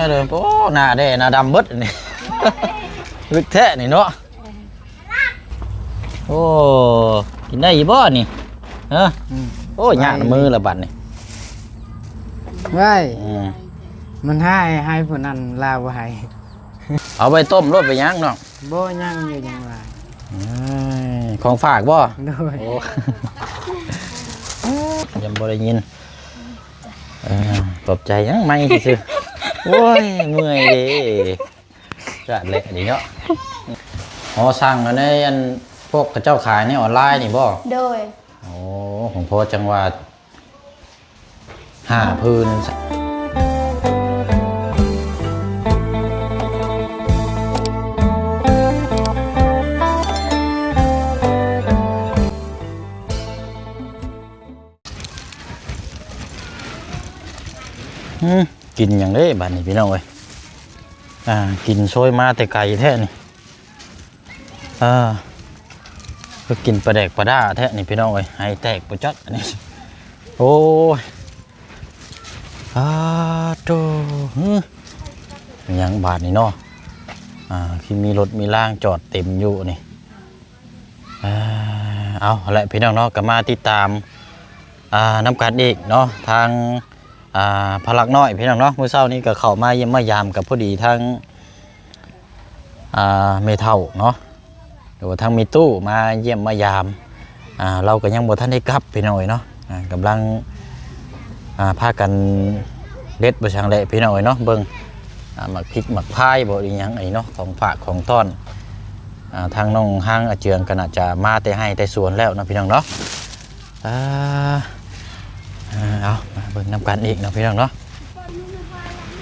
ໂອ້ ໜ້າແດ່ໜ້າດຳເບິດນີ້ ເລິກແທ້ນີ້ເນາະ. ໂອ້ ກິນໄດ້ຢູ່ບໍ່ນີ້? ຮະ? ອືມ ໂອ້ ຍາກນຳມືລະບັດນີ້ ໄວ້ ອືມ ມັນໃຫ້ ໃຫ້ຜູ້ນັ້ນລາວບໍ່ໃຫ້ ເອົາໄວ້ຕົ້ມໂລດ ໄປຫຍັງເນາະ. ບໍ່ ຍັງຢູ່ ຍັງຫຼາຍ ເອີຍ ຂອງຝາກບໍ່? ໂດຍ ໂອ້ ຍັງບໍ່ໄດ້ຍິນ ເອີ ຂອບໃຈຫຍັງ ໄມຊື່ໆ ໂອ້ຍ ເມື່ອຍເດ້ ຈະແຫຼະນີ້ເນາະ. ອໍ ສັ່ງໃນອັນພວກເຂົາເຈົ້າຂາຍໃນອອນລາຍນີ້ບໍ່? ໂດຍ ໂອ້ ຂອງພໍ່ຈັ່ງວ່າ ຫ້າຜືນ ອືມ ກິນຫຍັງເດ້ບາດນີ້ພີ່ນ້ອງເອີຍ ອ່າ ກິນໂຊຍມາແຕ່ໄກແທ້ນີ້. ເອີ ຄືກິນປາແດກປາດ້າແທ້ນີ້ພີ່ນ້ອງເອີຍ ໄຫແຕກປະຈັກອັນນີ້ ໂອ້ຍ ອາໂຕ ຫື ຫຍັງບາດນີ້ເນາະ ອ່າ ຄືມີລົດມີລາງຈອດເຕັມຢູ່ນີ້ ອ່າ ເອົາແຫຼະພີ່ນ້ອງເນາະ ກໍມາຕິດຕາມ ອ່າ ນຳກັນອີກເນາະ ທາງ ອ່າ ພະລັກນ້ອຍພີ່ນ້ອງເນາະ ມື້ເຊົ້ານີ້ກໍເຂົ້າມາຢ້ຽມມາຢາມ ກໍພໍດີທາງ ອ່າ ແມ່ເຖົ້າເນາະ ຫຼືວ່າທາງແມ່ຕູ້ມາຢ້ຽມມາຢາມ ອ່າ ລາວກໍຍັງບໍ່ທັນໄດ້ກັບພີ່ນ້ອງເອີຍເນາະ ອ່າ ກຳລັງ ອ່າ ພາກັນເດັດບໍ່ສັງແຫຼະພີ່ນ້ອງເອີຍເນາະ ເບິ່ງ ອ່າ ໝາກພິກໝາກພາຍບໍ່ອີ່ຫຍັງອັນນີ້ເນາະ ຂອງຝາກຂອງຕ້ອນ ອ່າ ທາງນ້ອງຮາງອາເຈືອງກໍໜ້າຈະມາແຕ່ໄຮ່ແຕ່ສວນແລ້ວເນາະພີ່ນ້ອງເນາະ. ອ່າ ເອົາ ມາເບິ່ງນຳກັນອີກເນາະພີ່ນ້ອງເນາະ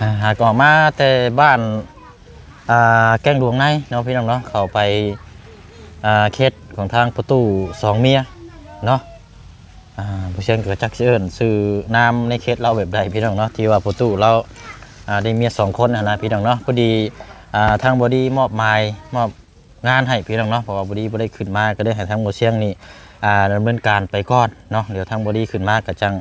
ອ່າ ຫາກອອກມາແຕ່ບ້ານ ອ່າ ແກ້ງດວງໃນເນາະພີ່ນ້ອງເນາະ ເຂົ້າໄປ ອ່າ ເຂດຂອງທາງປະຕູສອງເມຍເນາະ ອ່າ ບໍ່ຊຽງກໍຈັກຊິເອີ້ນຊື່ນາມໃນເຂດລາວແບບໃດພີ່ນ້ອງເນາະ ທີ່ວ່າປະຕູລາວ ອ່າ ໄດ້ເມຍສອງຄົນຫັ້ນນະພີ່ນ້ອງເນາະ ພໍດີ ອ່າ ທາງບໍ່ດີມອບໝາຍມອບ ງານໃຫ້ພີ່ນ້ອງເນາະ ເພາະວ່າບໍ່ດີບໍ່ໄດ້ຂຶ້ນມາ ກໍໄດ້ໃຫ້ທາງບໍ່ຊຽງນີ້ ອ່າ ດຳເນີນການໄປກ່ອນເນາະ ດຽວທາງບໍ່ດີຂຶ້ນມາກໍຈັ່ງ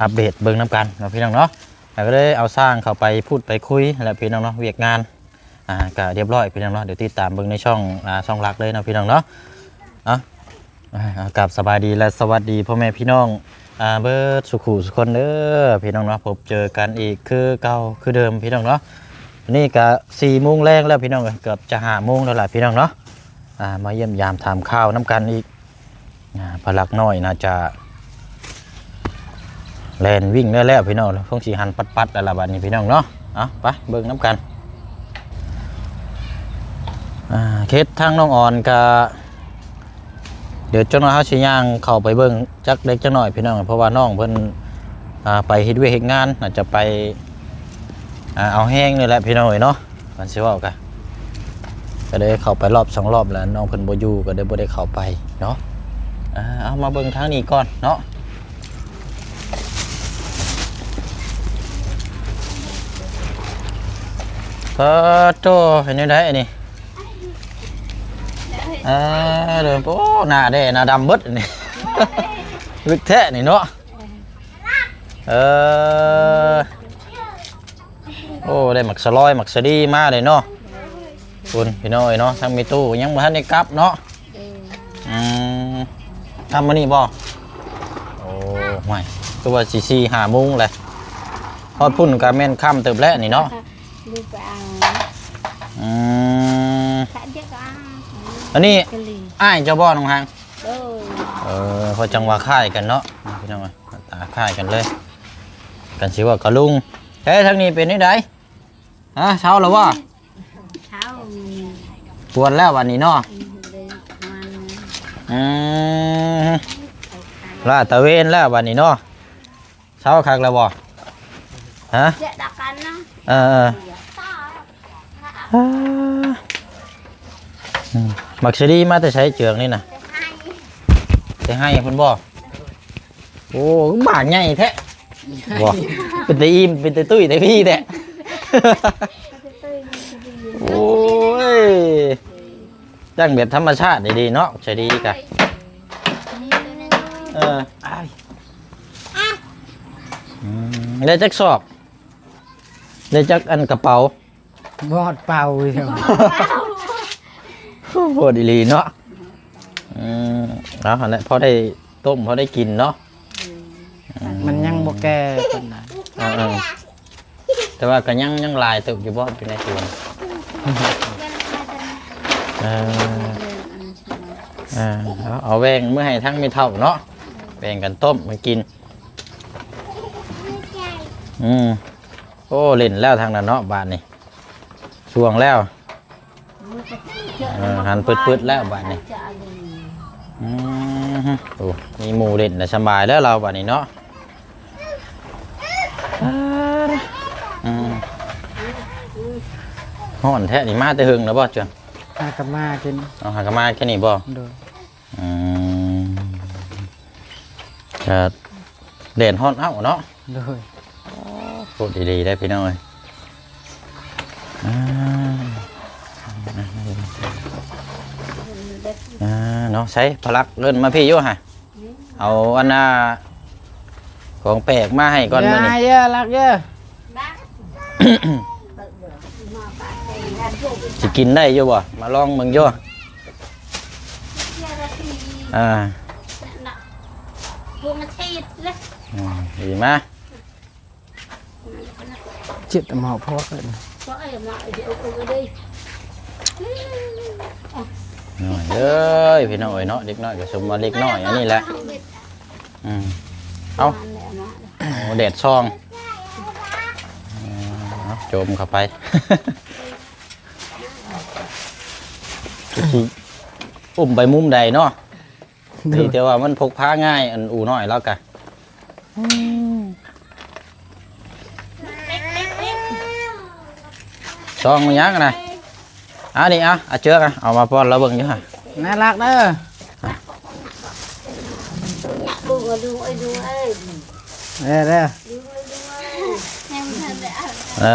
ອັບເດດເບິ່ງນຳກັນເນາະພີ່ນ້ອງເນາະ ແລ້ວກໍໄດ້ເອົາຊ່າງເຂົ້າໄປພູດໄປຄຸຍແຫຼະພີ່ນ້ອງເນາະ ວຽກງານ ອ່າ ກໍຮຽບຮ້ອຍພີ່ນ້ອງເນາະ ດຽວຕິດຕາມເບິ່ງໃນຊ່ອງ ອ່າ ຊ່ອງຫຼັກເລີຍເນາະພີ່ນ້ອງເນາະ ເອົາ ອ່າ ກາບສະບາຍດີ ແລະ ສະຫວັດດີພໍ່ແມ່ພີ່ນ້ອງ ອ່າ ເບິດສູ່ຄູ່ສູ່ຄົນເດີພີ່ນ້ອງເນາະ ພົບເຈີກັນອີກຄືເກົ່າຄືເດີມພີ່ນ້ອງເນາະ ນີ້ກະສີ່ໂມງແລງແລ້ວພີ່ນ້ອງເອີຍ ເກືອບຈະຫ້າໂມງແລ້ວລະພີ່ນ້ອງເນາະ ອ່າ ມາຢ້ຽມຢາມຖາມຂ່າວນຳກັນອີກ ອ່າ ພະລັກນ້ອຍໜ້າຈະແລ່ນວິ່ງແລ້ວໆ ພີ່ນ້ອງ ຄົງຊິຫັນປັດໆ ແລ້ວລະບາດນີ້ພີ່ນ້ອງເນາະ ເອົາ ໄປເບິ່ງນຳກັນ ອ່າ ເຂດທາງນ້ອງອອນກະ ດຽວຈັກໜ້ອຍເຮົາຊິຍ່າງເຂົ້າໄປເບິ່ງຈັກເລັກຈັກນ້ອຍພີ່ນ້ອງ ເພາະວ່ານ້ອງເພິ່ນ ອ່າ ໄປເຮັດວຽກເຮັດງານ ອາດຈະໄປ ອ່າ ເອົາແຮງນີ້ແຫຼະພີ່ນ້ອງເອີຍເນາະ ຄັນຊິເວົ້າກະ ກໍໄດ້ເຂົ້າໄປລອບສອງລອບແລ້ວ ນ້ອງເພິ່ນບໍ່ຢູ່ ກໍໄດ້ບໍ່ໄດ້ເຂົ້າໄປເນາະ ອ່າ ເອົາມາເບິ່ງທາງນີ້ກ່ອນເນາະ ປາໂຕ ເປັນແນວໃດອັນນີ້? ອ່າ ໂອ້ ໜ້າແດ່ໜ້າດຳເບິດນີ້ ເລິກແທ້ນີ້ເນາະ ເອີ ໂອ້ ໄດ້ໝາກສະລອຍໝາກສະດີມາເດ້ເນາະ ພຸ້ນພີ່ນ້ອງເອີຍເນາະ ທາງແມ່ຕູ້ຍັງບໍ່ທັນໄດ້ກັບເນາະ ອືມ ຄ່ຳມື້ນີ້ບໍ່? ໂອ້ ຫ້ວຍ ຄືວ່າຊິສີ່ຫ້າໂມງແຫຼະ ຮອດພຸ້ນກໍແມ່ນຄ່ຳເຕີບແລ້ວນີ້ເນາະ ລູກໄປເອົາ ອືມ ຂະເດກກໍເອົາ ອັນນີ້ ກະລີ ອ້າຍເຈົ້າບໍ່ນ້ອງຮັງ? ໂດຍ ເອີ ເພາະຈັ່ງວ່າຄ້າຍກັນເນາະ ພີ່ນ້ອງເອີຍ ໜ້າຕາຄ້າຍກັນເລີຍ ກັນຊິວ່າກະລຸງ ແທ້ທາງນີ້ເປັນຈັ່ງໃດ? ຮະ ເຊົາແລ້ວບໍ່? ເຊົາ ປວດແລ້ວບັດນີ້ເນາະ ອືມ ລາດຕະເວນແລ້ວບັດນີ້ເນາະ ເຊົາຄັກແລ້ວບໍ່? ຮະ ເຈັບດາກັນເນາະ ເອີ ເອີ ອືມ ໝາກສາລີມາແຕ່ໃສເຈືອງນີ້ນະ? ແຕ່ໄຮ່ ແຕ່ໄຮ່ພຸ້ນບໍ່? ໂອ້ ໝາກໃຫຍ່ແທ້ ບໍ່ ເປັນຕາອີ່ມ ເປັນຕາຕຸ້ຍແຕ່ພີ່ແທ້ ໂອ້ຍ ຈັ່ງແບບທຳມະຊາດດີໆເນາະ ໃຈດີກະ ເອີ ອາຍ ອືມ ໄດ້ຈັກສອບ? ໄດ້ຈັກອັນກະເປົາ? ບໍ່ຮອດເປົາຢູ່. ໂພດອີ່ຫຼີເນາະ. ອືມ ເອົາຫັ້ນແຫຼະ ພໍໄດ້ຕົ້ມ ພໍໄດ້ກິນເນາະ. ອືມ ມັນຍັງບໍ່ແກ່ປານໃດ. ເອີໆ ແຕ່ວ່າກໍຍັງ ຍັງຫຼາຍເຕີບຢູ່ບໍ່ ຢູ່ໃນສວນ? ເອີ ເອີ ເອົາ ເອົາແບ່ງມື້ໃຫ້ທັງແມ່ເຖົ້າເນາະ ແບ່ງກັນຕົ້ມມາກິນ. ອືມ ໂອ້ ຫຼິ້ນແລ້ວທາງນັ້ນເນາະ ບາດນີ້ ຊ່ວງແລ້ວ. ເອີ ຫັນປຶດໆແລ້ວບາດນີ້. ອືມ ໂອ້ ມີໝູ່ຫຼິ້ນນະ ສະບາຍແລ້ວລາວບາດນີ້ເນາະ. ອືມ ຮ້ອນແທ້ນີ້ ມາແຕ່ເຫິງແລ້ວບໍ່ ຈວນ? ຫາກະມາກິນ. ເອົາ ຫາກະມາແຄ່ນີ້ບໍ່? ໂດຍ. ອືມ ກະແດດຮ້ອນເອົ້າເນາະ. ໂດຍ. ໂອ້ ໂພດດີໆ ເດ້ພີ່ນ້ອງເອີຍ. ອ່າ ອ່າ ເນາະ ໃສ ພະລັກເອີ້ນມາພີ້ຢູ່ຫະ. ເອົາອັນນ່າ ຂອງແປກມາໃຫ້ກ່ອນມື້ນີ້. ເອີ ລັກເອີ ຊິກິນໄດ້ຢູ່ບໍ່? ມາລອງເບິ່ງຢູ່. ອ່າ ອືມ ດີມາ. ເຈັບແຕ່ໝໍພວກເອີ້ນ ນ້ອຍເອີຍ ພີ່ນ້ອງເອີຍເນາະ. ເດັກນ້ອຍກໍສົມວ່າເດັກນ້ອຍອັນນີ້ແຫຼະ. ອືມ ເອົາ ໂອ້ ແດດສ່ອງ. ເອົາ ໂຈມເຂົ້າໄປ. ຊິອຸ້ມໄປມຸມໃດເນາະ? ໂດຍ. ດີແຕ່ວ່າມັນພົກພາງ່າຍ ອັນອູ້ນ້ອຍລາວກະ. ອືມ ຊ່ອງມັນຫຍັງນະ? ອັນນີ້ ອະ ອາເຈີກ ອະ ເອົາມາປ້ອນລາວເບິ່ງຢູ່ຫະ. ໜ້າລັກເດີ. ເດີ ເດີ. ເອີ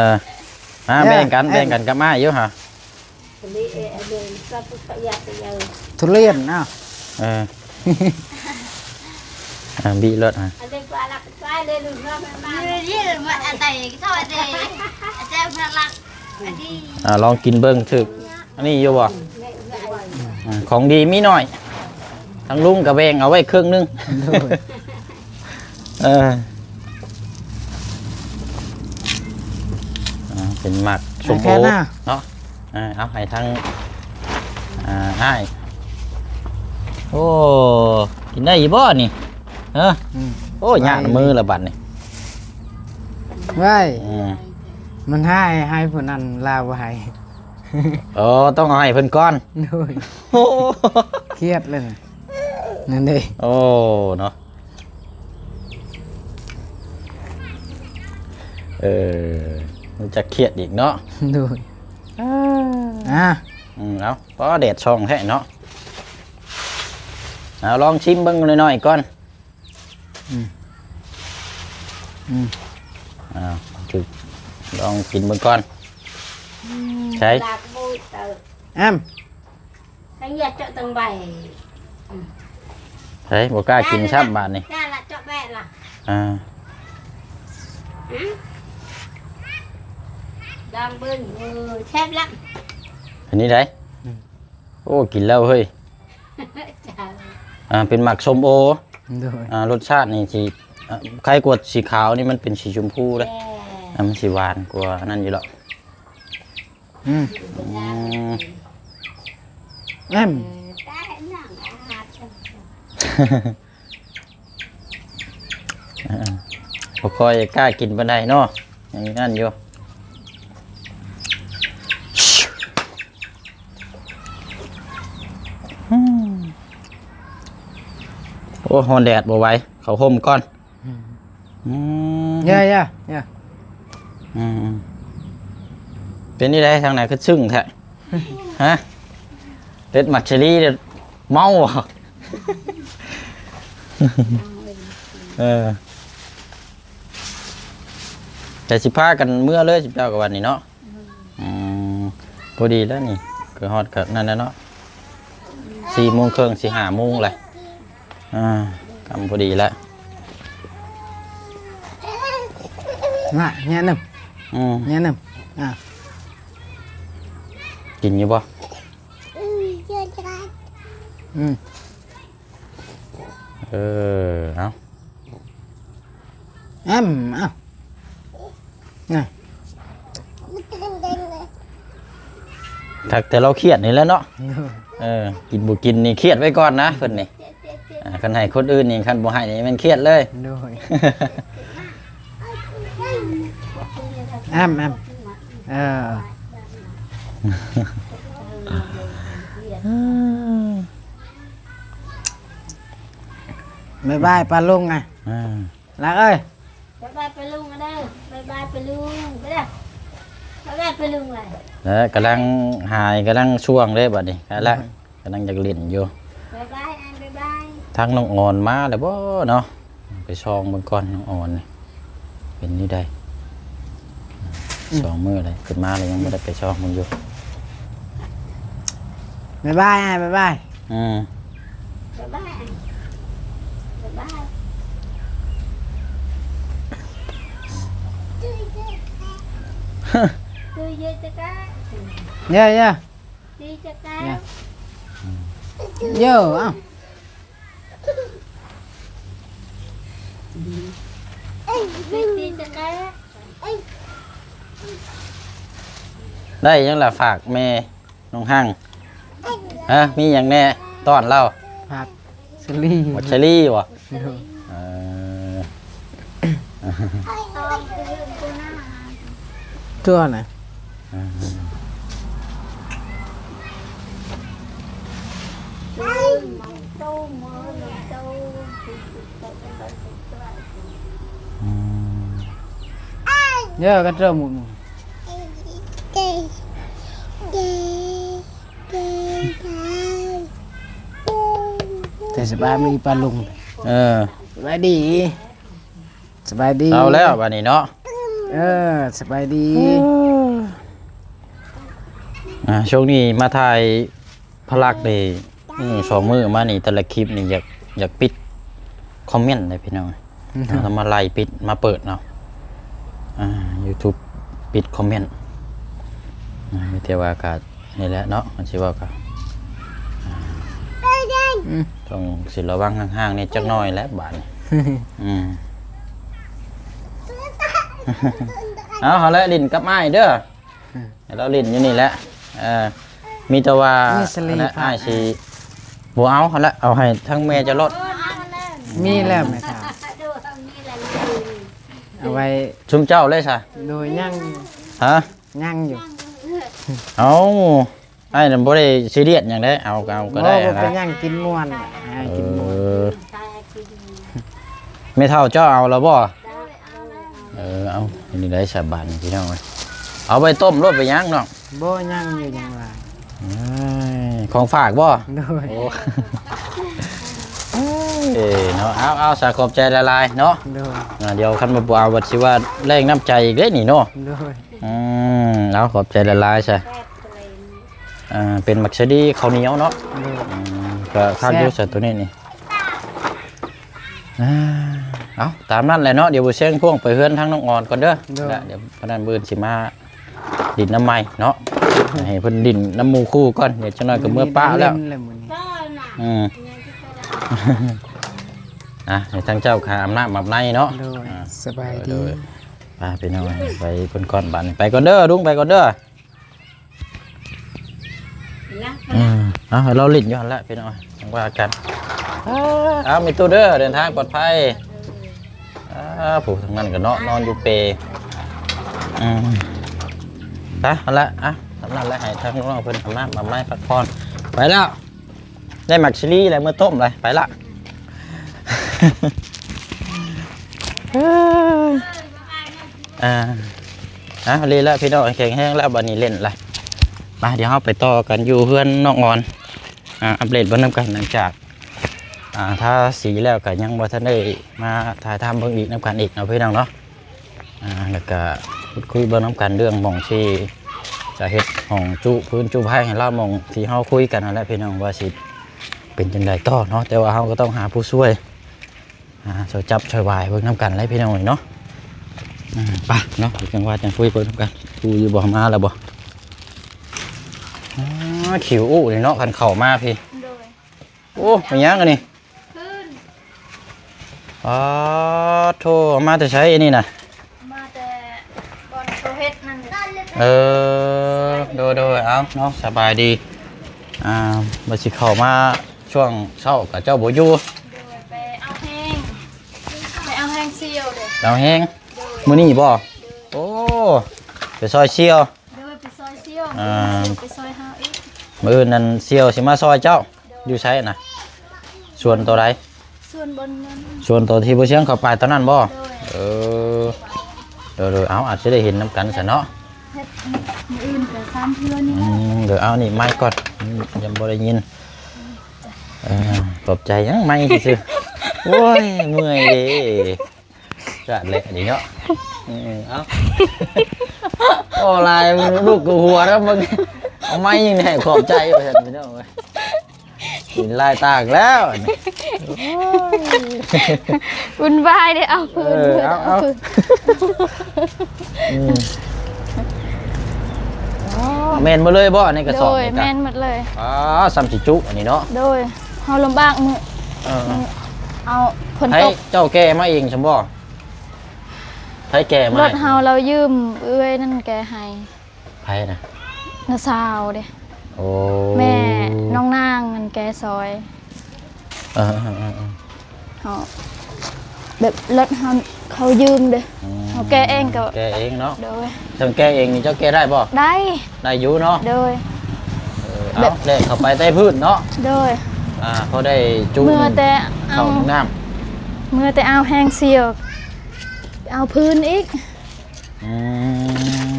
ມາແບ່ງກັນ ເອີ ແບ່ງກັນກັບອ້າຍຢູ່ຫະ. ທຸລຽນ ເອົ້າ ເອີ ອ່າ ບີລົດຫະ. ອ່າ ລອງກິນເບິ່ງ ຖືກອັນນີ້ຢູ່ບໍ່? ອ່າ ຂອງດີມີໜ້ອຍ ທາງລຸງກໍແບ່ງເອົາໄວ້ເຄິ່ງໜຶ່ງ. ໂດຍ. ເອີ ອ່າ ເປັນໝາກສົ້ມໂອເນາະ. ເອີ ເອົາໃຫ້ທາງ ອ່າ ອ້າຍ. ໂອ້ ກິນໄດ້ຢູ່ບໍ່ນີ້? ເອີ ອືມ ໂອ້ ຍາກນຳມືລະບັດນີ້. ໄວ້ ອືມ ມັນໃຫ້ ໃຫ້ຜູ້ນັ້ນລາວບໍ່ໃຫ້. ໂອ້ ຕ້ອງເອົາໃຫ້ເພິ່ນກ່ອນ. ໂດຍ. ໂອ້ ຄຽດເລີຍນະ ນັ້ນເດ້. ໂອ້ ເນາະ. ເອີ ມັນຈະຄຽດອີກເນາະ. ໂດຍ. ອ່າ ອືມ ເອົາ ພໍແດດສ່ອງແທ້ເນາະ. ເອົາ ລອງຊິມເບິ່ງໜ້ອຍໆກ່ອນ. ອືມ ອືມ ອ່າ ຖືກ ລອງກິນເບິ່ງກ່ອນ. ອືມ ໃສ ອຳ ໃສ່ເຫຍື້ອເຈາະຕັ້ງໃບ. ອືມ ໃສ່ ບໍ່ກ້າກິນຊ້ຳບາດນີ້. ກ້າລະເຈາະແປະລະ. ອ່າ ອືມ ລອງເບິ່ງ. ເອີ ແຊບລະ ເປັນນີ້ໃດ? ອືມ ໂອ້ ກິນແລ້ວເຮີ້ຍ. ອ່າ ເປັນໝາກສົ້ມໂອ. ໂດຍ. ອ່າ ລົດຊາດນີ້ຊິ ອ່າ ຄ້າຍກວ່າສີຂາວນີ້ ມັນເປັນສີຊົມພູເດ້. ແມ່ນ. ອ່າ ມັນຊິຫວານກວ່າອັນນັ້ນຢູ່ດອກ. ອືມ ອືມ ແອມ ເອີ ບໍ່ຄ່ອຍກ້າກິນປານໃດເນາະ ຍັງນັ້ນຢູ່. ອືມ ໂອ້ ຮ້ອນແດດບໍ່ໄຫວ ເຂົ້າຮົ່ມກ່ອນ. ອືມ ອືມ ຢ່າ ຢ່າ ຢ່າ. ອືມ ເປັນຈັ່ງໃດທາງໃນຄືຊຶ້ງແທ້? ຮະ ເປັດໝາກສາລີເມົາບໍ່? ເອີ ແຕ່ຊິພາກັນເມືອເລີຍ ເຈົ້າກໍວັນນີ້ເນາະ. ອືມ ພໍດີແລ້ວນີ້ ຄືຮອດກັບນັ້ນແລ້ວເນາະ ສີ່ໂມງເຄິ່ງ ຊິຫ້າໂມງແລ້ວ. ອ່າ ຄ່ຳພໍດີແລ້ວ ນະ ແຍະໜຶ່ງ. ອືມ ແນະນຳ ອ່າ ກິນຢູ່ບໍ່? ອືມ ເອີ ເອົາ ແອມ ເອົາ ນະ ຄັກແຕ່ລາວຄຽດນີ້ແຫຼະເນາະ. ເອີ ກິນບໍ່ກິນນີ້ຄຽດໄວ້ກ່ອນນະເພິ່ນນີ້. ອ່າ ຄັນໃຫ້ຄົນອື່ນນີ້ ຄັນບໍ່ໃຫ້ນີ້ແມ່ນຄຽດເລີຍ. ໂດຍ ແອມ ແອມ ເອີ ບາຍບາຍປ້າລຸງ ອ່າ ອ່າ ລັກເອີຍ ບາຍບາຍປ້າລຸງເດີ ບາຍບາຍປ້າລຸງ ໄປເດີ ບາຍບາຍປ້າລຸງເລີຍ. ແລ້ວກຳລັງຫາຍ ກຳລັງຊ່ວງເດ້ບັດນີ້ ແລ້ວ ໂດຍ ກຳລັງຢາກຫຼິ້ນຢູ່. ບາຍບາຍ ອ່າ ບາຍບາຍ. ທາງນ້ອງອອນມາແລ້ວບໍ່ເນາະ? ໄປສ່ອງເບິ່ງກ່ອນ ນ້ອງອອນນີ້ເປັນແນວໃດ? ອືມ ສອງມື້ແລ້ວ ຂຶ້ນມາແລ້ວ ຍັງບໍ່ໄດ້ໄປສ່ອງເບິ່ງຢູ່. ບາຍບາຍ ອ້າຍ ບາຍບາຍ. ອືມ ບາຍບາຍ ອ້າຍ ບາຍບາຍ. ເຢ້ ເຢ້ ເຢ້ ເອົ້າ. ໄດ້ຫຍັງລະ ຝາກແມ່ນ້ອງຮັງ? ຮະ ມີຫຍັງແດ່ ຕ້ອນລາວ? ຜັກສາລີ ຜັກສາລີບໍ່? ໂດຍ ເອີ ຕົວນະ ອືມ ເດີ ກັນເດີໝູ່ ແຕ່ສະບາຍມີປ້າລຸງ. ເອີ ສະບາຍດີ ສະບາຍດີ ເອົາແລ້ວບາດນີ້ເນາະ. ເອີ ສະບາຍດີ. ອ່າ ຊ່ວງນີ້ມາຖ່າຍພະລັກນີ້ ອືມ ສອງມື້ມານີ້ ແຕ່ລະຄລິບນີ້ຢາກ ຢາກປິດຄອມເມັນເດ້ພີ່ນ້ອງ. ເຮົາມາໄລ່ປິດ ມາເປີດເນາະ ອ່າ ຢູທູບປິດຄອມເມັນ. ອ່າ ມີແຕ່ວ່າກະ ນີ້ແຫຼະເນາະ ມັນຊິເວົ້າກະ ອືມ ຕ້ອງຊິລະວັງຫ່າງໆ ແດ່ຈັກໜ້ອຍແຫຼະບາດນີ້. ອືມ ເອົາ ຫັ້ນແຫຼະ ຫຼິ້ນກັບອ້າຍເດີ ໃຫ້ລາວຫຼິ້ນຢູ່ນີ້ແຫຼະ. ເອີ ມີແຕ່ວ່າ ມີສະລີ ຫັ້ນແຫຼະ ພາ ອ້າຍຊິບໍ່ເອົາຫັ້ນແຫຼະ ເອົາໃຫ້ທັງແມ່ເຈົ້າໂລດ. ມີແລ້ວແມ່ເຖົ້າ ເອົາໄວ້ ຊຸມເຈົ້າເລີຍຊະ. ໂດຍ ຍັງ ຮະ? ຍັງຢູ່. ເອົາ ອ້າຍນັ້ນບໍ່ໄດ້ຊີຣຽສຫຍັງເດ້ ເອົາກໍເອົາກໍໄດ້. ບໍ່ ບໍ່ເປັນຫຍັງ ກິນມ່ວນ ໃຫ້ກິນມ່ວນ. ເອີ ແມ່ເຖົ້າເຈົ້າເອົາແລ້ວບໍ່? ເອີ ເອົາ ນີ້ໄດ້ສາບານພີ່ນ້ອງເອີຍ ເອົາໄປຕົ້ມໂລດ ໄປຫຍັງເນາະ. ບໍ່ ຍັງຢູ່ ຍັງຫຼາຍ. ເອີຍ ຂອງຝາກບໍ່? ໂດຍ. ໂອ້ ເອີເນາະ ເອົາ ເອົາ ສາ ຂອບໃຈຫຼາຍໆເນາະ. ໂດຍ. ອ່າ ດຽວຄັນວ່າບໍ່ເອົາ ວ່າຊິວ່າແລງນ້ຳໃຈອີກເດ້ນີ້ເນາະ. ໂດຍ. ອືມ ເອົາ ຂອບໃຈຫຼາຍໆຊະ. ອ່າ ເປັນໝາກສາລີເຂົ້າໜຽວເນາະ. ໂດຍ. ອືມ ກໍຄັກຢູ່ຊະ ໂຕນີ້ນີ້. ອ່າ ເອົາ ຕາມນັ້ນແຫຼະເນາະ ດຽວບໍ່ແຊງພວງໄປເຮືອນທາງນ້ອງອອນກ່ອນເດີ. ໂດຍ. ແລະ ດຽວ ເພາະນັ້ນມື້ອື່ນຊິມາ ດິນນຳໃໝ່ເນາະ ໃຫ້ເພິ່ນດິນນຳໝູ່ຄູ່ກ່ອນ ດຽວຈັກໜ້ອຍກໍເມືອປະແລ້ວ. ອືມ ອ່ະ ໃຫ້ທາງເຈົ້າຄາອາບນ້ຳອາບໃນເນາະ. ໂດຍ. ອ່າ ສະບາຍດີ. ໂດຍ ໂດຍ. ໄປພີ່ນ້ອງ ໄປເພິ່ນກ່ອນບາດນີ້ ໄປກ່ອນເດີ ລຸງ ໄປກ່ອນເດີ. ອືມ ເອົາ ໃຫ້ລາວຫຼິ້ນຢູ່ຫັ້ນແຫຼະພີ່ນ້ອງ ຈັ່ງວ່າກັນ. ເອົາ ແມ່ຕູ້ເດີ ເດີນທາງປອດໄພ. ອ່າ ຜູ້ທາງນັ້ນກໍເນາະ ນອນຢູ່ເປ. ອືມ ໄປ ຫັ້ນລະ ອ່ະ ສ່ຳນັ້ນແຫຼະ ໃຫ້ທາງນ້ອງເພິ່ນອາບນ້ຳອາບໃນພັກຜ່ອນ. ໄປແລ້ວ ໄດ້ໝາກຊີຣີແລ້ວ ເມືອຕົ້ມເລີຍ. ໄປລະ. ອ່າ ອ່ະ ເລີນລະພີ່ນ້ອງ ແຂງແຮງແລ້ວ ບາດນີ້ເຫຼັ້ນລະ. ມາ ດຽວເຮົາໄປຕໍ່ກັນຢູ່ເຮືອນນ້ອງອອນ ອ່າ ອັບເດດເບິ່ງນຳກັນ. ຫຼັງຈາກ ອ່າ ທາສີແລ້ວກໍຍັງບໍ່ທັນໄດ້ມາຖ່າຍທຳເບິ່ງອີກນຳກັນອີກເນາະ ພີ່ນ້ອງເນາະ. ອ່າ ແລ້ວກໍຄຸດຄຸຍເບິ່ງນຳກັນເລື່ອງໝ່ອງທີ່ຈະເຮັດຫ້ອງຈຸພື້ນຈຸໄພໃຫ້ລາວ ໝ່ອງທີ່ເຮົາຄຸຍກັນຫັ້ນແຫຼະ ພີ່ນ້ອງ ວ່າຊິເປັນຈັ່ງໃດຕໍ່ເນາະ. ແຕ່ວ່າເຮົາກໍຕ້ອງຫາຜູ້ຊ່ວຍ ອ່າ ຊ່ອຍຈັບຊ່ອຍວາຍເບິ່ງນຳກັນແຫຼະ ພີ່ນ້ອງເອີຍເນາະ. ອ່າ ໄປເນາະ ຈັ່ງວ່າຈັ່ງຄຸຍເບິ່ງນຳກັນ ຢູ່ຢູ່ບໍ່ ມາແລ້ວບໍ່? ອ່າ ຄິວອູ້ນີ້ເນາະ ຄັນເຂົ້າມາພີ້. ໂດຍ. ໂອ້ ແມ່ນຫຍັງອັນນີ້? ຄືນ. ອໍ ໂທ້ ເອົາມາແຕ່ໃສອັນນີ້ນະ? ມາແຕ່ບ່ອນເຂົາເຮັດນັ້ນ. ເອີ ໂດຍໆ ເອົາເນາະ ສະບາຍດີ. ອ່າ ວ່າຊິເຂົ້າມາຊ່ວງເຊົ້າກະເຈົ້າບໍ່ຢູ່. ໂດຍ ໄປເອົາແຮງ ໄປເອົາແຮງສ່ຽວເດ້. ເອົາແຮງ? ໂດຍ. ມື້ນີ້ບໍ່? ໂດຍ. ໂອ້ ໄປຊ່ອຍສ່ຽວ. ໂດຍ ໄປຊ່ອຍສ່ຽວ. ອ່າ ໄປຊ່ອຍເຮົາອີກ. ມື້ອື່ນນັ້ນສ່ຽວຊິມາຊ່ອຍເຈົ້າ. ໂດຍ. ຢູ່ໃສນະ? ສວນໂຕໃດ? ສວນບ່ອນນັ້ນ ສວນໂຕທີ່ບໍ່ຊຽງເຂົ້າໄປຕອນນັ້ນບໍ່? ໂດຍ. ເອີ ໂດຍໆ ເອົາ ອາດຊິໄດ້ເຫັນນຳກັນຊະເນາະ. ເຮັດມື້ອື່ນກະສາມເທື່ອນີ້. ອືມ ເດີ ເອົານີ້ໄມກ່ອນ ອືມ ຍັງບໍ່ໄດ້ຍິນ. ເອີ ຂອບໃຈຫຍັງ ໄມຊື່ໆ. ໂອ້ຍ ເມື່ອຍເດ້. ຈະແຫຼະນີ້ເນາະ. ເອີ ເອົາ ໂອ້ ຫຼາຍ ລູກກູຫົວແລ້ວ ເບິ່ງ ເອົາໄມຍິງໃຫ້ຂອບໃຈວ່າຊັ້ນ ພີ່ນ້ອງເອີຍ. ກິນຫຼາຍຕາກແລ້ວ ວຸ່ນວາຍເດ້. ເອົາ ເອີ ເອົາ ເອົາ ອືມ ອໍ ແມ່ນໝົດເລີຍບໍ່ ໃນກະສອບນີ້? ໂດຍ ແມ່ນໝົດເລີຍ. ອໍ ສ່ຳຊິຈຸອັນນີ້ເນາະ. ໂດຍ ເຮົາລຳບາກມື້ ເອີ ເອົາ ຝົນຕົກ. ໃຜເຈົ້າແກ່ມາເອງຊັ້ນບໍ່? ໃຜແກ່ມາໃຫ້? ລົດເຮົາ ລາວຢືມເອື້ອຍນັ້ນແກ່ໃຫ້. ໃຜນະ? ນ້າສາວເດ້. ໂອ້ ແມ່ນ້ອງນາງນັ້ນແກ່ຊ່ອຍ. ເອີ ເອີ ເອີ ເອີ ເຮົາ ແບບລົດເຮົາ ເຂົາຢືມເດ້. ອືມ ເຮົາແກ່ເອງກໍ ແກ່ເອງເນາະ. ໂດຍ. ເຊິ່ງແກ່ເອງນີ້ເຈົ້າແກ່ໄດ້ບໍ່? ໄດ້ ໄດ້ຢູ່ເນາະ. ໂດຍ. ເອີ ເອົາ ແບບແລກເຂົ້າໄປໃຕ້ພື້ນເນາະ. ໂດຍ. ອ່າ ພໍໄດ້ຈຸ ເມື່ອແຕ່ເອົາ ເຂົ້ານ້ຳ ເມື່ອແຕ່ເອົາແຮງສ່ຽວ ເອົາພື້ນອີກ. ອືມ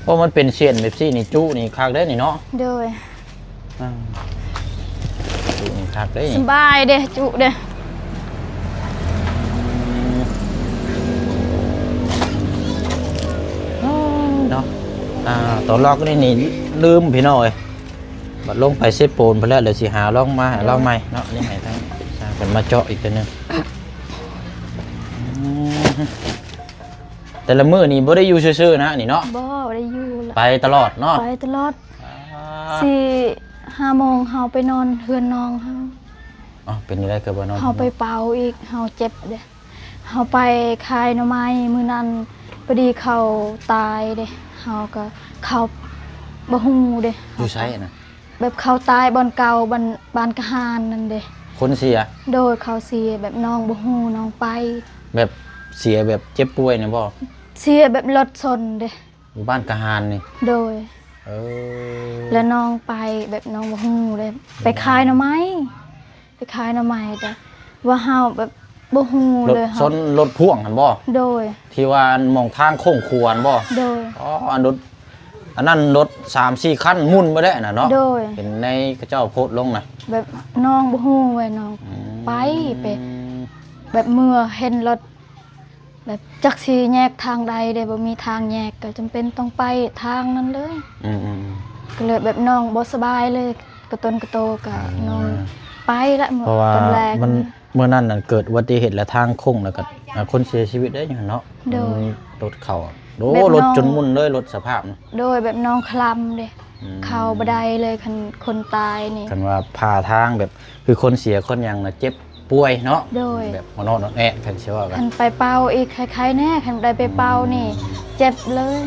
ໂອ້ ມັນເປັນເສັ້ນແບບຊີ້ນີ້ ຈຸນີ້ຄັກເດ້ນີ້ເນາະ. ໂດຍ. ອ່າ ຈຸນີ້ຄັກເດ້ ສະບາຍເດ້ ຈຸເດ້. ອືມ ເນາະ ອ່າ ຕອນລອກນີ້ ນີ້ລືມ ພີ່ນ້ອງເອີຍ. ບັດລົງໄປເຊໂປນພຸ້ນແລ້ວ ດຽວຊິຫາລອງມາໃຫ້ລາວໃໝ່ເນາະ. ນີ້ໃຫ້ທາງຊ່າງເພິ່ນມາເຈາະອີກເທື່ອໜຶ່ງ. ອືມ ແຕ່ລະມື້ນີ້ບໍ່ໄດ້ຢູ່ຊື່ໆນະນີ້ເນາະ. ບໍ່ໄດ້ຢູ່ລະ ໄປຕະຫຼອດເນາະ. ໄປຕະຫຼອດ. ອ່າ ສີ່ຫ້າໂມງເຮົາໄປນອນເຮືອນນ້ອງເຮົາ. ອໍ ເປັນຈັ່ງໃດຄືບໍ່ນອນ? ເຮົາໄປເປົ່າອີກ ເຮົາເຈັບເດ້. ເຮົາໄປຂາຍໜໍ່ໄມ້ມື້ນັ້ນ ພໍດີເຂົາຕາຍເດ້ ເຮົາກໍເຂົ້າບໍ່ຮູ້ເດ້. ຢູ່ໃສນະ? ແບບເຂົາຕາຍບ່ອນເກົ່າ ບ້ານ ບ້ານກະຫານນັ້ນເດ້. ຄົນເສຍ? ໂດຍ ເຂົາເສຍ ແບບນ້ອງບໍ່ຮູ້ ນ້ອງໄປ ແບບເສຍແບບເຈັບປ່ວຍນະບໍ່? ເສຍແບບລົດຊົນເດ້. ຢູ່ບ້ານກະຫານນີ້? ໂດຍ. ເອີ ແລ້ວນ້ອງໄປ ແບບນ້ອງບໍ່ຮູ້ເດ້ ໄປຂາຍໜໍ່ໄມ້. ໄປຂາຍໜໍ່ໄມ້ ແຕ່ວ່າເຮົາແບບບໍ່ຮູ້ເລີຍ. ລົດຊົນລົດພ່ວງຫັ້ນບໍ່? ໂດຍ. ທີ່ວ່າອັນໝ່ອງທາງໂຄ້ງຂົວຫັ້ນບໍ່? ໂດຍ. ອໍ ອັນລົດ ອັນນັ້ນລົດສາມສີ່ຄັນໝຸ່ນໄປແລ້ວນະເນາະ. ໂດຍ. ເຫັນໃນເຂົາເຈົ້າໂພສລົງນະ ແບບນ້ອງບໍ່ຮູ້ເວີຍ ນ້ອງ ອືມ ໄປ ໄປ ແບບເມື່ອເຫັນລົດ ແບບຈັກຊິແຍກທາງໃດເດ້ ບໍ່ມີທາງແຍກ ກໍຈຳເປັນຕ້ອງໄປທາງນັ້ນເລີຍ. ອືມໆໆ ກໍເລີຍແບບນ້ອງບໍ່ສະບາຍເລີຍ ກະຕົນກະໂຕ ກະ ອືມ ນ້ອງໄປລະ. ເພາະວ່າຕອນແລກມັນ ມື້ນັ້ນນັ້ນເກີດອຸບັດຕິເຫດ ແລະ ທາງໂຄ້ງ ແລ້ວກໍ ອ່າ ຄົນເສຍຊີວິດໄດ້ຢູ່ຫັ້ນເນາະ. ໂດຍ. ອືມ ລົດເຂົາ ໂອ້ ແບບນ້ອງ ລົດຈົນໝຸ່ນເລີຍ ລົດສະພາບນະ. ໂດຍ ແບບນ້ອງຄະລຳເດ້. ອືມ ເຂົ້າບໍ່ໄດ້ເລີຍ ຄັນຄົນຕາຍນີ້ ຄັນວ່າຜ່າທາງແບບ ຄືຄົນເສຍຄົນຫຍັງນະ ເຈັບປ່ວຍເນາະ. ໂດຍ. ແບບມານອນອອດແອດ ຄັນຊິເວົ້າກັນ ຄັນໄປເປົ່າອີກໄຄໆແດ່ ຄັນໄດ້ໄປເປົ່ານີ້ ອືມ ເຈັບເລີຍ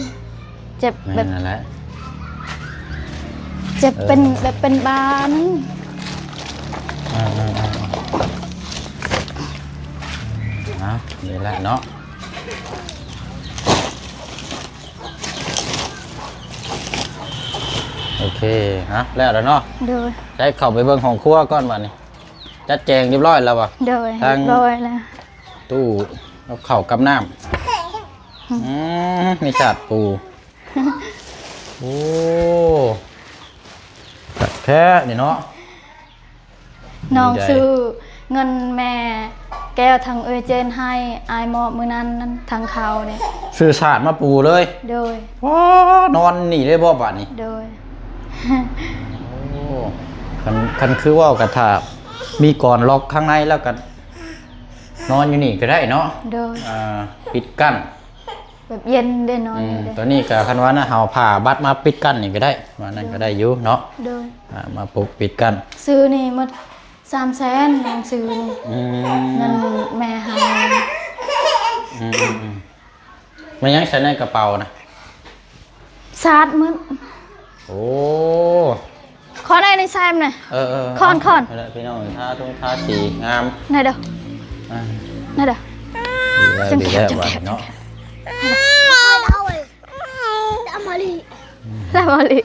ເຈັບແບບ ແມ່ນນັ້ນແຫຼະ ເຈັບເປັນ ເອີ ແບບເປັນບ້ານ. ອ່າໆໆ ເອົາ ນີ້ແຫຼະເນາະ. ໂອເຄ ຮະ ແລ້ວລະເນາະ. ໂດຍ. ໄດ້ເຂົ້າໄປເບິ່ງຫ້ອງຄົວກ່ອນບາດນີ້ ຈັດແຈງຮຽບຮ້ອຍແລ້ວບໍ່? ໂດຍ ທາງຮຽບຮ້ອຍແລ້ວ ຕູ້ກັບເຂົ້າກັບນ້ຳ. ອືມ ອືມ ມີສາດປູ. ໂອ້ ຄັກແທ້ນີ້ເນາະ. ນ້ອງຊື້ເງິນແມ່ແກ້ວທາງເອື້ອຍເຈນໃຫ້ ອ້າຍມອບມື້ນັ້ນທາງເຂົາເດ້ ຊື້ສາດມາປູເລີຍ. ໂດຍ. ວ້າ ນອນນີ້ເລີຍບໍ່ບາດນີ້? ໂດຍ. ໂອ້ ຄັນ ຄັນຄືເວົ້າກະ ຖ້າມີກອນລັອກຂ້າງໃນແລ້ວກະ ນອນຢູ່ນີ້ກໍໄດ້ເນາະ. ໂດຍ. ອ່າ ປິດກັ້ນ ແບບເຢັນເດ້ ນອນ ອືມ ຢູ່ເດ້. ຕອນນີ້ກໍຄັນວ່ານະ ເຮົາຜ້າບັດມາປິດກັ້ນນີ້ກໍໄດ້ ວ່ານັ້ນກໍໄດ້ຢູ່ເນາະ. ໂດຍ. ອ່າ ມາປຸກປິດກັ້ນ. ຊື້ນີ້ໝົດສາມແສນ ນ້ອງຊື້ນີ້. ອືມ. ເງິນແມ່ໃຫ້. ອືມໆໆ. ແມ່ນຫຍັງໃສ່ໃນກະເປົານະ? ສາດໝົດ. ໂອ້ ຂໍໄດ້ໃນແຊມນະ. ເອີໆ ຄອນໆ ນັ້ນແຫຼະພີ່ນ້ອງ ທາທຸງທາສີງາມ. ໄດ້ເດີ ອ່າ ໄດ້ເດີ. ດີແລ້ວ ດີແລ້ວ ດີແລ້ວ ບາດນີ້ເນາະ. ລາວມາລີ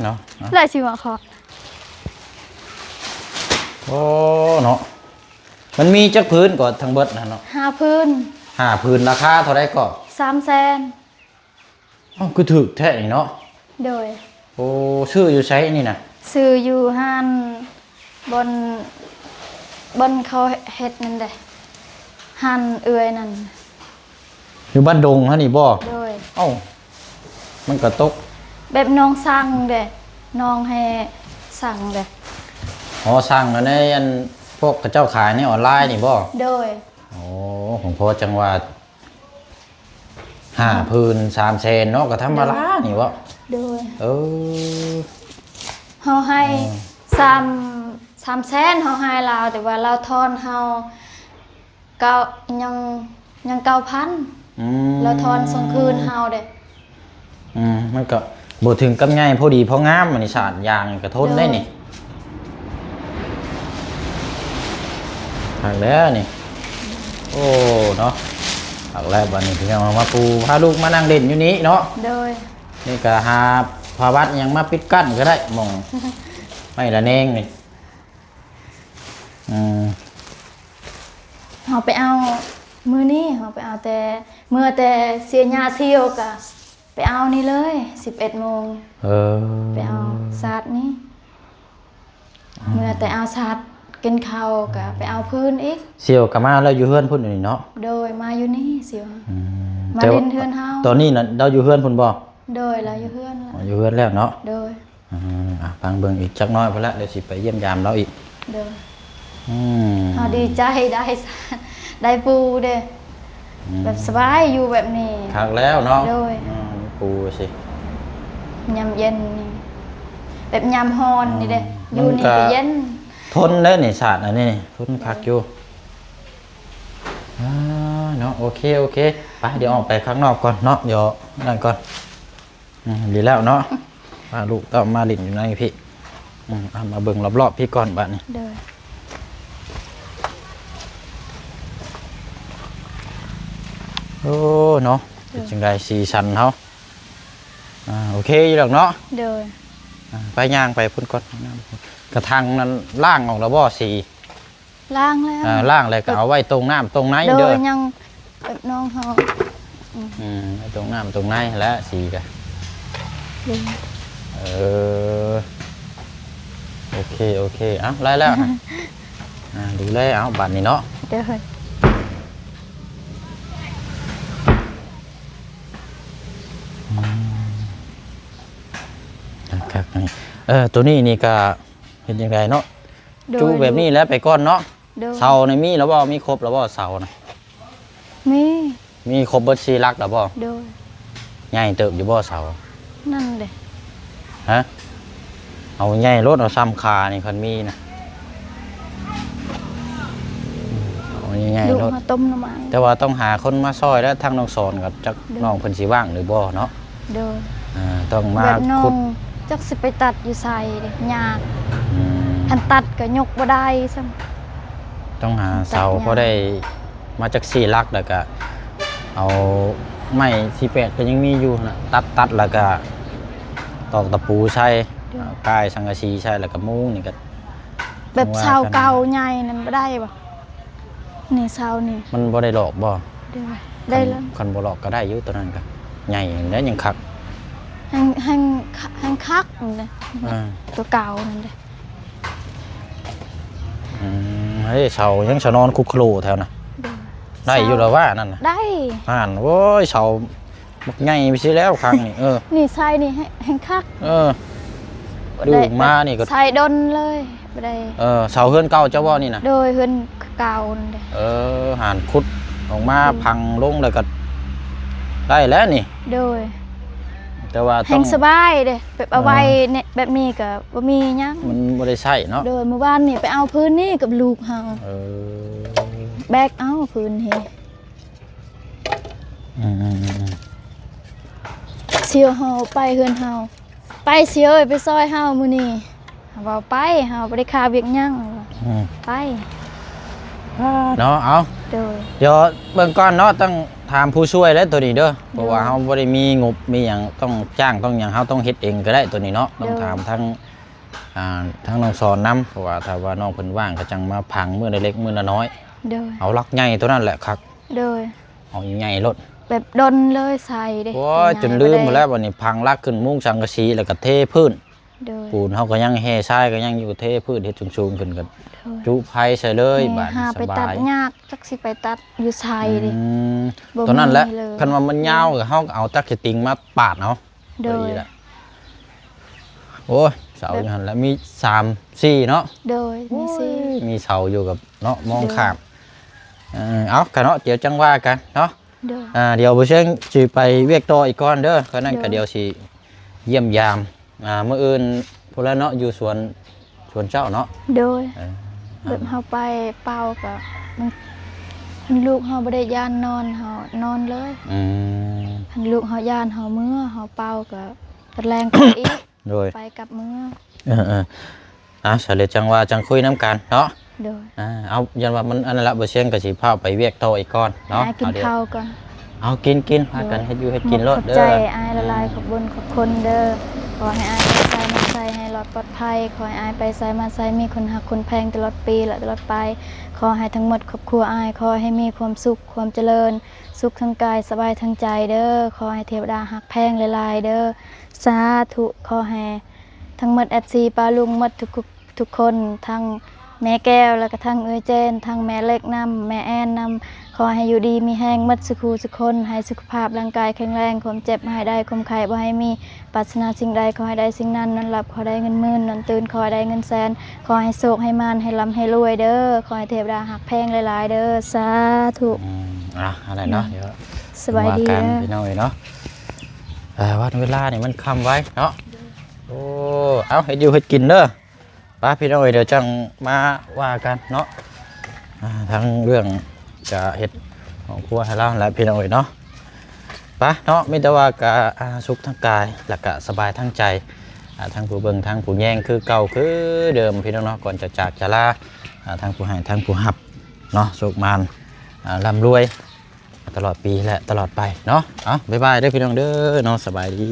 ເນາະ ລາວຊິມາຂໍ. ໂອ້ ເນາະ ມັນມີຈັກພື້ນກໍທັງເບິດຫັ້ນເນາະ? ຫ້າພື້ນ. ຫ້າພື້ນ ລາຄາເທົ່າໃດກໍ? ສາມແສນ. ເອົ້າ ຄືຖືກແທ້ນີ້ເນາະ? ໂດຍ. ໂອ້ ຊື້ຢູ່ໃສນີ້ນະ? ຊື້ຢູ່ຮ້ານ ບ່ອນ ບ່ອນເຂົາເຮັດນັ້ນເດ້ ຮ້ານເອື້ອຍນັ້ນ. ຢູ່ບ້ານດົງຫັ້ນນີ້ບໍ່? ໂດຍ. ເອົ້າ ມັນກະຕົກ ແບບນ້ອງສັ່ງເດ້ ນ້ອງໃຫ້ສັ່ງເດ້. ອໍ ສັ່ງໃນອັນ ພວກເຂົາເຈົ້າຂາຍໃນອອນລາຍນີ້ບໍ່? ໂດຍ. ໂອ້ ຂອງພໍ່ຈັ່ງວ່າ ຫ້າພື້ນສາມແສນເນາະ ກໍທຳມະດານີ້ເວົ້າ. ໂດຍ. ເອີ ເຮົາໃຫ້ ເອີ ສາມ ສາມແສນ ເຮົາໃຫ້ລາວ ແຕ່ວ່າລາວທອນເຮົາ ເກົ້າ ຍັງ ຍັງເກົ້າພັນ. ອືມ ລາວທອນສົ່ງຄືນເຮົາເດ້. ອືມ ມັນກໍບໍ່ເຖິງກັບໃຫຍ່ ພໍດີພໍງາມ ອັນນີ້ສາດຢາງກໍທົນໄດ້ນີ້. ໂດຍ. ຄັກແລ້ວນີ້. ໂອ້ ເນາະ ຄັກແລ້ວ. ບັດນີ້ພີ່ນ້ອງເຮົາມາປູ ພາລູກມານັ່ງຫຼິ້ນຢູ່ນີ້ເນາະ. ໂດຍ. ນີ້ກໍຫາຜ້າບັດຫຍັງມາປິດກັ້ນກໍໄດ້ ໝ່ອງໄມ້ລະແນງນີ້. ອືມ ເຮົາໄປເອົາມື້ນີ້ ເຮົາໄປເອົາແຕ່ ເມື່ອແຕ່ເສຍຫຍ້າສ່ຽວກະໄປເອົານີ້ເລີຍ ສິບເອັດໂມງ. ເອີ ໄປເອົາສາດນີ້. ອືມ ເມື່ອແຕ່ເອົາສາດກິນເຂົ້າກະໄປເອົາພື້ນອີກ. ສ່ຽວກະມາແລ້ວ ຢູ່ເຮືອນພຸ້ນນີ້ເນາະ? ໂດຍ ມາຢູ່ນີ້ສ່ຽວ. ອືມ ມາຫຼິ້ນເຮືອນເຮົາ. ຕອນນີ້ນະ ລາວຢູ່ເຮືອນພຸ້ນບໍ່? ໂດຍ ລາວຢູ່ເຮືອນແລ້ວ. ອໍ ຢູ່ເຮືອນແລ້ວເນາະ. ໂດຍ. ອືມ ອ່ະ ຟັງເບິ່ງອີກຈັກໜ້ອຍພຸ້ນລະ ດຽວຊິໄປຢ້ຽມຢາມລາວອີກ. ໂດຍ. ອືມ ເຮົາດີໃຈໄດ້ ໄດ້ປູເດ້. ອືມ ແບບສະບາຍຢູ່ແບບນີ້ ຄັກແລ້ວເນາະ. ໂດຍ. ອືມ ປູຊິ ຍາມເຢັນນີ້ ແບບຍາມຮ້ອນນີ້ເດ້. ອືມ ຢູ່ນີ້ກໍເຢັນ ມັນກໍທົນເດ້ນີ້ ສາດອັນນີ້ ໂດຍ ທົນຄັກຢູ່. ອ່າ ເນາະ ໂອເຄ ໂອເຄ ໄປ ດຽວອອກໄປຂ້າງນອກກ່ອນເນາະ ດຽວນັ້ນກ່ອນ. ອືມ ດີແລ້ວເນາະ ພາລູກເຕົ້າມາຫຼິ້ນຢູ່ໃນພີ້. ອືມ ເອົາມາເບິ່ງລອບໆພີ້ກ່ອນບາດນີ້. ໂດຍ. ໂອ້ ເນາະ ໂດຍ ເປັນຈັ່ງໃດສີສັນເຮົາ? ອ່າ ໂອເຄຢູ່ດອກເນາະ. ໂດຍ. ອ່າ ໄປຍ່າງໄປພຸ້ນກ່ອນ ກະຖາງນັ້ນລ້າງອອກແລ້ວບໍ່ສີ? ລ້າງແລ້ວ. ອ່າ ລ້າງແລ້ວກໍເອົາໄວ້ຕົງນ້ຳຕົງໃນເດີ. ໂດຍ ຍັງແບບນ້ອງເຮົາ. ອືມ ອືມ ໄວ້ຕົງນ້ຳຕົງໃນແຫຼະ ສີກະ. ໂດຍ. ເອີ ໂອເຄ ໂອເຄ ເອົ້າ ໄດ້ແລ້ວ. ອ່າ ດູແລເອົາບາດນີ້ເນາະ. ໂດຍ. ອືມ ຄັກໆ ນີ້ ເອີ ໂຕນີ້ນີ້ກະເຮັດຈັ່ງໃດເນາະ? ໂດຍ. ຈຸແບບນີ້ແຫຼະໄປກ່ອນເນາະ. ໂດຍ. ເສົານີ້ມີແລ້ວບໍ່? ມີຄົບແລ້ວບໍ່ເສົານະ? ມີ. ມີຄົບເບິດສີ່ຫຼັກແລ້ວບໍ່? ໂດຍ. ໃຫຍ່ເຕີບຢູ່ບໍ່ເສົາ? ນັ້ນເດ້. ຮະ? ເອົາໃຫຍ່ໂລດ ເອົາຊ່ຳຄານີ້ຄັນມີນະ. ເອົາໃຫຍ່ໆ ໂລດ ມາຕົ້ມນ້ຳມັນ. ແຕ່ວ່າຕ້ອງຫາຄົນມາຊ່ອຍແລ້ວ ທາງນ້ອງສອນກໍຈັກ ໂດຍ ນ້ອງເພິ່ນຊິວ່າງຫຼືບໍ່ເນາະ. ໂດຍ. ອ່າ ຕ້ອງມາ ແບບນ້ອງ ຂຸດ ຈັກຊິໄປຕັດຢູ່ໃສເດ້ ຍາກ. ອືມ ຄັນຕັດກໍຍົກບໍ່ໄດ້ຊ້ຳ. ຕ້ອງຫາເສົາ ຕັດຍາກ ພໍໄດ້ມາຈັກສີ່ຫຼັກ ແລ້ວກໍເອົາໄມ້ສີ່ແປດກໍຍັງມີຢູ່ຫັ້ນນະ ຕັດ ຕັດ ແລ້ວກໍຕອກຕະປູໃສ່. ໂດຍ. ອ່າ ກ່າຍສັງກະສີໃສ່ ແລ້ວກໍມຸງນີ້ກໍ ແບບເສົາເກົ່າໃຫຍ່ນັ້ນບໍ່ໄດ້ບໍ່? ນີ້ເສົານີ້ ມັນບໍ່ໄດ້ຫຼອກບໍ່? ໂດຍ. ໄດ້ແລ້ວ. ຄັນ ຄັນບໍ່ຫຼອກກໍໄດ້ຢູ່ ໂຕນັ້ນກໍໃຫຍ່ແລ້ວຍັງຄັກ. ແຮງ ແຮງ ແຮງຄັກນັ້ນເດ້. ອ່າ ໂຕເກົ່ານັ້ນເດ້. ອືມ ເຮີ້ຍ ເສົາຍັງສະໜອນຄຸກໂຄລແຖວນະ. ໂດຍ. ໄດ້ຢູ່ແລ້ວວ່ານັ້ນນະ. ໄດ້. ຫັ້ນ ໂອ້ຍ ເສົາ ບັກໃຫຍ່ໄປຊິແລ້ວຄັ້ງນີ້. ເອີ ນີ້ໃສ່ນີ້ແຮງ ແຮງຄັກ. ເອີ ດຶງມານີ້ກໍໃສ່ດົນເລີຍ. ບໍ່ໄດ້ ເອີ ເສົາເຮືອນເກົ່າເຈົ້າບໍ່ນີ້ນະ? ໂດຍ ເຮືອນເກົ່ານັ້ນເດ້. ເອີ ຫັ້ນຂຸດອອກມາ ໂດຍ ພັງລົງແລ້ວກໍໄດ້ແລ້ວນີ້. ໂດຍ ແຕ່ວ່າຕ້ອງ ແຮ່ງສະບາຍເດ້ ແບບເອົາໄວ້ ເອີ ແບບນີ້ກໍບໍ່ມີຫຍັງ ມັນບໍ່ໄດ້ໃຊ້ເນາະ. ໂດຍ ມື້ວານນີ້ໄປເອົາພື້ນນີ້ກັບລູກເຮົາ. ເອີ ແບກເອົາພື້ນນີ້. ອືມໆໆໆ ສ່ຽວເຮົາໄປເຮືອນເຮົາ ໄປສ່ຽວເອີຍ ໄປຊ່ອຍເຮົາມື້ນີ້. ເຮົາເວົ້າໄປ ເຮົາບໍ່ໄດ້ຄາວຽກຫຍັງ. ອືມ ໄປ ເນາະ. ເອົາ ໂດຍ ດຽວເບິ່ງກ່ອນເນາະ ຕ້ອງຖາມຜູ້ຊ່ວຍແລ້ວໂຕນີ້ເດີ ເພາະວ່າ ໂດຍ ເຮົາບໍ່ໄດ້ມີງົບມີຫຍັງ ຕ້ອງຈ້າງຕ້ອງຫຍັງ ເຮົາຕ້ອງເຮັດເອງກໍໄດ້ໂຕນີ້ເນາະ. ໂດຍ ຕ້ອງຖາມທາງ ອ່າ ທາງນ້ອງສອນນຳ ເພາະວ່າຖ້າວ່ານ້ອງເພິ່ນວ່າງກໍຈັ່ງມາພັງມື້ລະເລັກມື້ລະນ້ອຍ. ໂດຍ ເອົາຫຼັກໃຫຍ່ໂຕນັ້ນແຫຼະຄັກ. ໂດຍ ເອົາໃຫຍ່ໂລດ ແບບດົນເລີຍໃສ່ເດ້. ໂອ້ຍ ຈົນລືມໝົດແລ້ວ ບັດນີ້ພັງຫຼັກຂຶ້ນມຸງສັງກະສີ ແລ້ວກໍເທພື້ນ. ໂດຍ ປູນເຮົາກໍຍັງແຮ່ ຊາຍກໍຍັງຢູ່ ເທພື້ນເຮັດສູງໆຂຶ້ນກໍ ໂດຍ ຈຸໄຟໃສ່ເລີຍ. ແມ່ນ ບາດນີ້ ຫາໄປຕັດ ສະບາຍ ຍາກ ຈັກຊິໄປຕັດຢູ່ໃສເດ້. ອືມ ບໍ່ມີເລີຍ ໂຕນັ້ນແຫຼະ. ຄັນວ່າມັນຍາວ ແມ່ນ ກໍເຮົາກໍເອົາຈັກສະຕິງມາປາດເອົາ. ໂດຍ ໂອ້ຍ ເສົາຢູ່ຫັ້ນແຫຼະ ມີສາມສີ່ເນາະ. ໂດຍ ມີສີ່ ໂອ້ຍ ມີເສົາຢູ່ກັບເນາະ ມອງຂ້າມ. ເອີ ເອົາກະເນາະ ດຽວຈັ່ງວ່າກັນເນາະ. ໂດຍ ອ່າ ດຽວບໍ່ເຊີງຊິໄປວຽກຕໍ່ອີກກ່ອນເດີ ຄັນນັ້ນ ໂດຍ ກະດຽວຊິຢ້ຽມຢາມ ອ່າ ມື້ອື່ນພຸ້ນລະເນາະ ຢູ່ສວນ ສວນເຈົ້າເນາະ. ໂດຍ ເອີ ແບບເຮົາໄປເປົ່າກໍ ຄັນລູກເຮົາບໍ່ໄດ້ຢ້ານນອນ ເຮົານອນເລີຍ. ອືມ ຄັນລູກເຮົາຢ້ານ ເຮົາເມືອ ເຮົາເປົ່າກໍ ຕອນແລງໄປອີກ. ໂດຍ ໄປກັບເມືອ. ເອີໆ ອ່າ ສະເລັດຈັ່ງວ່າຈັ່ງຄຸຍນຳກັນເນາະ. ໂດຍ ອ່າ ເອົາ ຢ້ານວ່າມັນອັນນັ້ນລະ ບໍ່ຊຽງກໍຊິພາໄປວຽກຕໍ່ອີກກ່ອນເນາະ. ຫາກິນເຂົ້າກ່ອນ. ເອົາ ກິນໆ ພາກັນເຮັດຢູ່ເຮັດກິນໂລດເດີ. ຂອບໃຈອ້າຍຫຼາຍໆ ຂອບບຸນຂອບຄຸນເດີ. ຂໍໃຫ້ອ້າຍໄປໃສມາໃສໃຫ້ລອດປອດໄພ ຂໍໃຫ້ອ້າຍໄປໃສມາໃສມີຄົນຮັກຄົນແພງຕະຫຼອດປີ ແລະ ຕະຫຼອດໄປ. ຂໍໃຫ້ທັງໝົດຄອບຄົວອ້າຍ ຂໍໃຫ້ມີຄວາມສຸກຄວາມຈະເລີນ ສຸກທັງກາຍສະບາຍທັງໃຈເດີ. ຂໍໃຫ້ເທວະດາຮັກແພງຫຼາຍໆເດີ. ສາທຸ. ຂໍໃຫ້ທັງໝົດເອັຟຊີປ້າລຸງໝົດທຸກໆ ທຸກຄົນ ທັງແມ່ແກ້ວ ແລ້ວກະທັງເອື້ອຍເຈນ ທັງແມ່ເລັກນຳ ແມ່ແອນນຳ ຂໍໃຫ້ຢູ່ດີມີແຮງໝົດສຸຄູ່ສຸຄົນ ໃຫ້ສຸຂະພາບຮ່າງກາຍແຂງແຮງ ຄວາມເຈັບໃຫ້ໄດ້ ຄວາມໄຂ້ບໍ່ໃຫ້ມີ ປາດຖະໜາສິ່ງໃດຂໍໃຫ້ໄດ້ສິ່ງນັ້ນ ນອນຫຼັບຂໍໃຫ້ໄດ້ເງິນໝື່ນ ນອນຕື່ນຂໍໃຫ້ໄດ້ເງິນແສນ ຂໍໃຫ້ໂຊກໃຫ້ໝານ ໃຫ້ລ່ຳໃຫ້ລວຍເດີ ຂໍໃຫ້ເທວະດາຮັກແພງຫຼາຍໆເດີ ສາທຸ. ອືມ ອ່າ ອັນນັ້ນເນາະ ອືມ ດຽວ ສະບາຍດີເດີ ພີ່ນ້ອງເອີຍເນາະ. ເອີ ວັນເວລານີ້ມັນຄ່ຳໄວເນາະ. ໂອ້ ເອົາ ເຮັດຢູ່ເຮັດກິນເດີ. ໄປພີ່ນ້ອງເອີຍ ດຽວຈັ່ງມາວ່າກັນເນາະ ອ່າ ທັງເລື່ອງຈະເຮັດຫ້ອງຄົວໃຫ້ລາວແຫຼະພີ່ນ້ອງເອີຍເນາະ. ໄປເນາະ ມີແຕ່ວ່າກະ ອ່າ ສຸກທັງກາຍ ແລ້ວກະສະບາຍທັງໃຈ ອ່າ ທັງຜູ້ເບິ່ງ ທັງຜູ້ແຍງ ຄືເກົ່າຄືເດີມພີ່ນ້ອງເນາະ. ກ່ອນຈະຈາກຈະລາ ອ່າ ທັງຜູ້ໃຫ້ ທັງຜູ້ຮັບເນາະ ໂຊກໝານ ອ່າ ລ່ຳລວຍ ຕະຫຼອດປີ ແລະ ຕະຫຼອດໄປເນາະ. ເອົາ ບາຍບາຍເດີພີ່ນ້ອງເດີເນາະ ສະບາຍດີ.